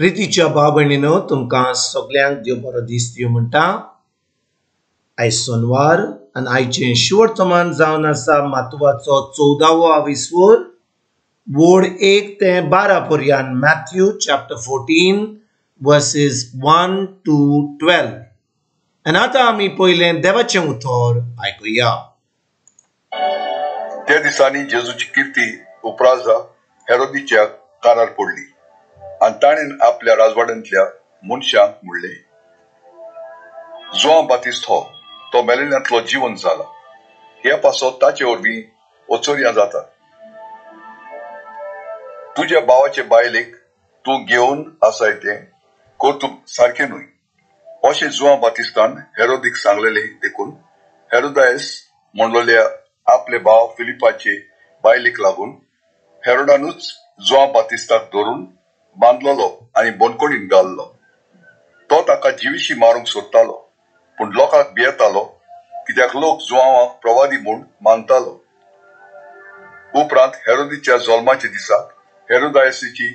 प्रितीच्या भाव भयणीनो, तुमकां सगल्यांक देव बरो दीस दिवं म्हणटा। आयज सोनवार आनी आयचें शिवर्तमान जावन आसा मातवाचो 14वो आविस्वर, वोड 1 ते 12 पर्यंत, मॅथ्यू चॅप्टर 14 वर्सेस 1 to 12। आनी आतां आमी पयलें देवाचें उतर आयकुया। त्या दिसांनी जेजूची किर्ती उपराजा हेरोदीच्या कानार पडली आनी ताणें आपल्या राजवाड्यांतल्या मनशांक म्हणलें, जुआंव बातिस्त हो तो मेलेल्यांतलो जिवन जाला, हे पासत ताचे वरवीं ओचोरयां जातात। तुज्या भावाचे बायलेक तूं घेवन आसाय तें कर्तुब सारकें न्हय, अशें जुआंव बातिस्तान हेरोदीक सांगलेलें। देखून हेरोदायस म्हणलेल्या आपले भाव फिलिपाचे बायलेक लागून हेरोडानूच जुआंव बातिस्ताक धरून बांदलेलो आनी बंदखणींत घाल्लो। तो ताका जिविशी मारूंक सोदतालो, पूण लोकांक भियेतालो, कित्याक लोक जुआंवाक प्रवादी म्हूण मानतालो। उपरांत हेरोदीच्या जल्माच्या दिसाक हेरोदायसीची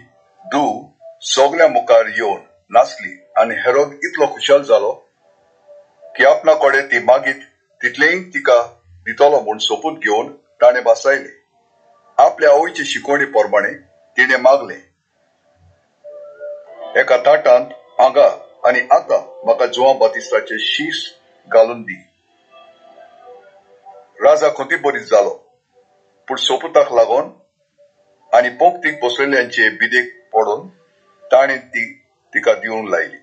धूव सगल्या मुखार येवन नाचली आनी हेरोद इतलो खुशाल जालो की आपणा कडेन ती मागीत तितलेंय तिका दितलो म्हूण सोपूत घेवन ताणें बसायलें। आपल्या आवयचे शिकवणी प्रमाणे तिणें मागलें, एका ताटांत आंगा आनी आतां म्हाका जुआंव बातिस्ताचें शीस घालून दी। राजा खंती बरीच जालो, पूण सोपुताक लागून आनी पंक्तीक बसलेल्यांचे बिदेक पडून ताणें ती तिका दिवंक लायली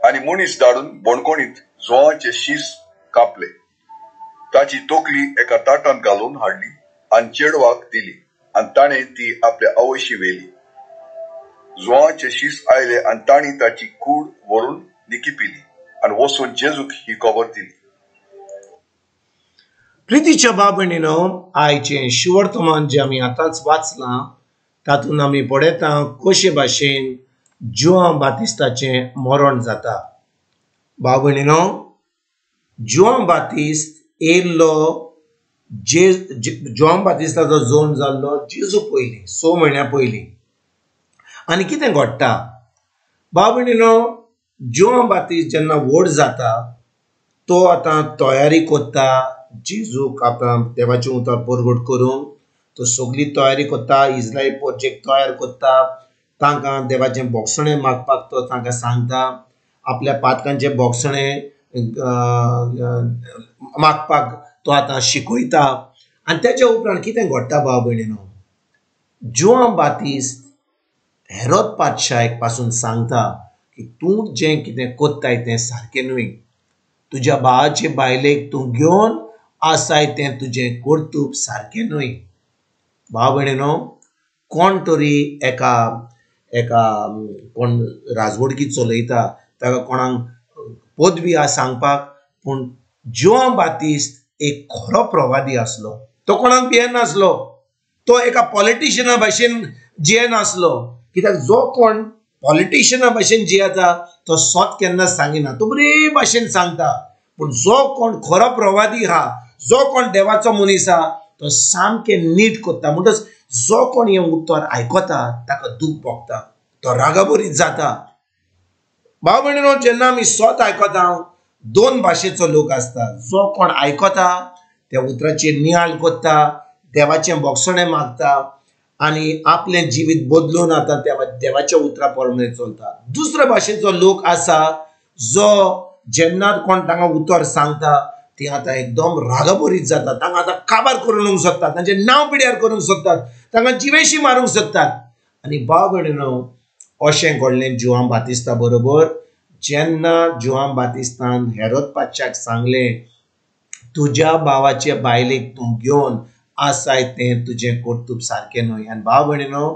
आनी मनीस धाडून बणकोणीत जुआंवाचें शीस कापलें, ताची तकली एका ताटांत घालून हाडली आनी चेडवाक दिली आनी ताणें ती आपल्या आवयशी व्हेली। जुआंवाचें शीस आयलें आनी तांणी ताची कूड व्हरून निकिपिली आनी वचून जेजूक ही खबर दिली। प्रितीच्या भाव भयणीनो, आयचें शिवर्तमान जें आमी आतांच वाचलां तातूंत आमी पळयता कशे भाशेन जुआंव बातिस्ताचें मरण जाता। भाव भयणीनो, जुआंव बातिस्त येयल्लो, जुआंव बातिस्ताचो जल्म जाल्लो जेजू पयलीं, 6 म्हयन्या पयलीं। आनी कितें घडटा भाव भयणीनो, जुआंव बातिस्त जेन्ना व्हड जाता तो आतां तयारी करता जेजूक आतां देवाचें उतर परगट करूंक। तो सगळी तयारी करता, इस्रायल प्रोजेक्ट तयार करता, तांकां देवाचें बोगसणें मागपाक तो तांकां सांगता, आपल्या पातकांचें बोगसणें मागपाक तो आतां शिकयता। आनी तेच्या उपरांत कितें घडटा भाव भयणीनो, जुआंव बातिस्त हेरोद पातशायक पासून सांगता की तूं जें कितें करताय तें सारकें न्हय, तुज्या भावाचे बायलेक तूं घेवन आसाय तें तुजें कर्तुब सारकें न्हय। भाव भयणीनो, कोण तरी एका एका कोण राजवडकी चलयता ताका कोणाक पदवी आसा सांगपाक, पूण जुआंव बातिस्त एक खरो प्रवादी आसलो, तो कोणाक भियेनासलो, तो एका पॉलिटिशियना भाशेन जियेनासलो। कित्याक जो कोण पॉलिटिशियना भाशेन जियेता तो सत केन्ना सांगिना, तो बरे भाशेन सांगता, पूण जो कोण खरो प्रवादी आहा, जो कोण देवाचो मनीस आहा तो सामकें नीट करता। म्हणटच जो कोण हें उतर आयकता ताका दूख भोगता, तो रागाबरीत जाता। भाव भयणीनो, जेन्ना आमी सत आयकता, दोन भाशेचो लोक आसता, जो कोण आयकता त्या उतराचेर नियाळ करता, देवाचें बोगसणें मागता आनी आपलें जिवीत बदलून आतां देवाच्या उतरा प्रमाणे चलता। दुसऱ्या भाशेचो लोक आसा जो जेन्ना कोण तांकां उतर सांगता ती आतां एकदम रागाबरीत जाता, तांकां आतां काबार करूंक सोदतात, तांचें नांव पिड्यार करूंक सोदतात, तांकां जिवेशी मारूंक सोदतात। आनी भाव भयणीनो, अशें घडलें जुआंव बातिस्ता बरोबर। जेन्ना जुआंव बातिस्तान हेरोद पातशाक सांगलें, तुज्या भावाचे बायलेक तूं घेवन आसाय तें तुजें कर्तुब सारकें न्हय। आनी भाव भयणीनो,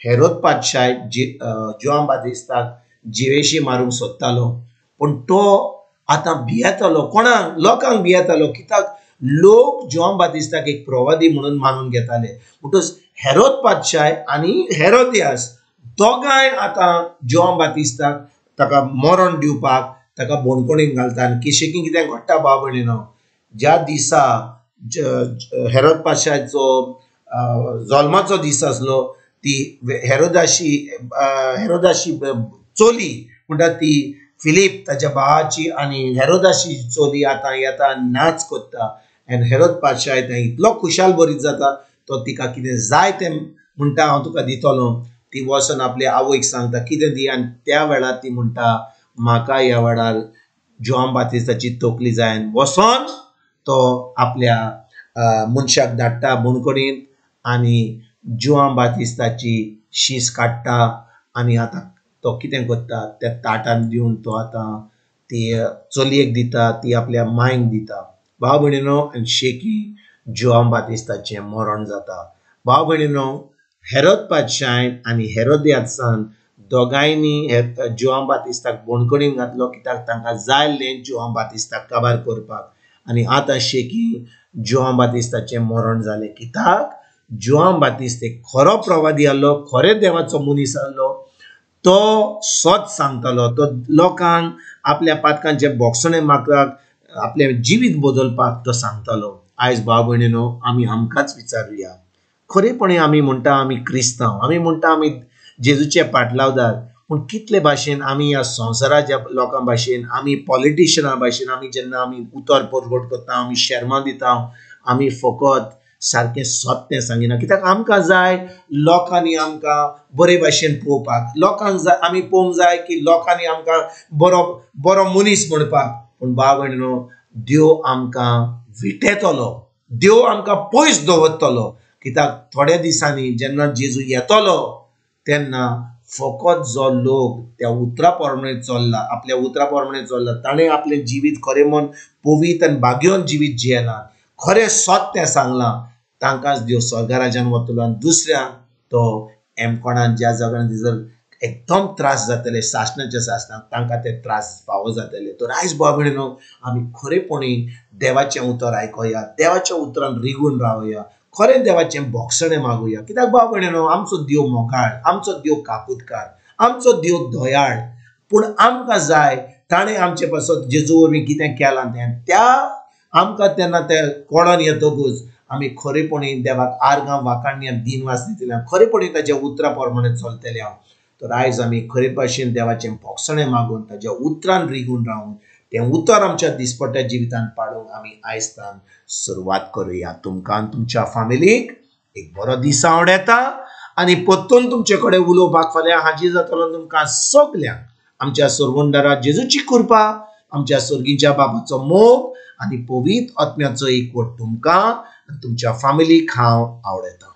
हेरोद पातशाय जुआंव बातिस्ताक जिवेशी मारूंक सोदतालो, पूण तो आतां भियेतालो, कोणाक, लोकांक भियेतालो, कित्याक लोक जुआंव बातिस्ताक एक प्रवादी म्हणून मानून घेताले। म्हणटच हेरोद पातशाय आनी हेरोदियास दोगांय आतां जुआंव बातिस्ताक ताका मरण दिवपाक ताका बणकोणीक घालता। आनी किशेकी कितें घडटा भाव भयणीनो, ज्या दिसा हेरोद पातशाचो जल्माचो दीस आसलो ती हेरोदाशी चोली म्हणटा ती फिलीप ताच्या भावाची आनी हेरोदाशी चोली आतां येता नाच करता. आनी हेरोद पातशाह थंय इतलो खुशाल बरीत जाता, तो तिका कितें जाय तें म्हणटा हांव तुका दितलो. ती वचून आपले आवयक सांगता कितें दी, आनी त्या वेळार ती म्हणटा म्हाका ह्या वेळार जुआंव बातिस्ताची तकली जाय. आनी वचोन तो आपल्या मनशाक धाडटा बणकणींत आनी जुआंव बातिस्ताची शीस काडटा. आनी आतां तो कितें करता, त्या ताटान दिवन तो आतां ती चलयेक दिता, ती आपल्या मांयक दिता. भाव भयणीनो, आनी शेकी जुआंव बातिस्ताचें मरण जाता. भाव भयणीनो, हेरोद पातशायन आनी हेरोदियासान दोगांयनी जुआंव बातिस्ताक बणकणीन घातलो, कित्याक तांकां जाय आसलें जुआंव बातिस्ताक काबार करपाक. आनी आतां शेकी जुआंव बातिस्ताचें मरण जालें, कित्याक जुआंव बातिस्त एक खरो प्रवादी आसलो, खरे देवाचो मनीस आसलो, तो सत सांगतालो, तो लोकांक आपल्या पातकांचे बोगसणे मागपाक, आपलें जिवीत बदलपाक तो सांगतालो. आयज भाव भयणीनो, आमी आमकांच विचारुया, खरेपणी आमी म्हणटा आमी क्रिस्तांव, आमी म्हणटा आमी जेजूचे पाटलावदार, पूण कितले भाशेन आमी ह्या संवसाराच्या लोकां भाशेन, आमी पॉलिटिशना भाशेन, आमी जेन्ना आमी उतर परगट करता, आमी शर्मा दिता, आमी फकत सारकें सत तें सांगिना, कित्याक आमकां जाय लोकांनी आमकां बरे भाशेन पळोवपाक, लोकांक जाय आमी पळोवंक जाय की लोकांनी आमकां बरो बरो मनीस म्हणपाक. पूण भाव भयणीनो, देव आमकां विटेतलो, देव आमकां पयस दवरतलो, कित्याक थोड्या दिसांनी जेन्ना जेजू येतलो तेन्ना फकत जो लोक त्या उतरा प्रमाणे चल्ला, आपल्या उतरा प्रमाणे चल्ला, ताणें आपलें जिवीत खरें मन पवित्र आनी भाग्योन जिवीत जियेला, खरें सत तें सांगलां, तांकांच देव स्वर्गराजान वतलो. आनी दुसऱ्यांक तो एमकोणान ज्या जाग्यान जर एकदम त्रास जातले, सासणाच्या सासणाक तांकां ते त्रास फावो जातले. तर आयज भाव भयणीनो, आमी खरेपणी देवाचें उतर आयकुया, देवाच्या उतरान रिगून रावया, खरें देवाचें बोगसणें मागुया, कित्याक भाव भयणीनो, आमचो देव मोगाळ, आमचो देव काकुतकार, आमचो देव दयाळ, पूण आमकां जाय ताणें आमचे पासत जेजू वरवीं कितें केलां तें, त्या आमकां तेन्ना तें कळोन येतकूच आमी खरेपणी देवाक आर्गां वाखाणया दिनवास दितले, खरेपणी ताच्या उतरा प्रमाणे चलतले हांव. तर आयज आमी खरे भाशेन देवाचें बोगसणें मागून ताच्या उतरान रिगून रावून तें उतर आमच्या दिसपट्ट्या जिवितान पाडूंक आमी आयज तान सुरवात करुया. तुमकां आनी तुमच्या फामिलीक एक बरो दीस आवडटा आनी परतून तुमचे कडेन उलोवपाक फाल्यां हाजीर जातलो. तुमकां सगल्यांक आमच्या सोरवंडारा जेजूची कृपा, आमच्या स्वर्गीच्या बाबाचो मोग आनी पवित्र आत्म्याचो एकवट तुमकां आनी तुमच्या फामिलीक हांव आवडटा.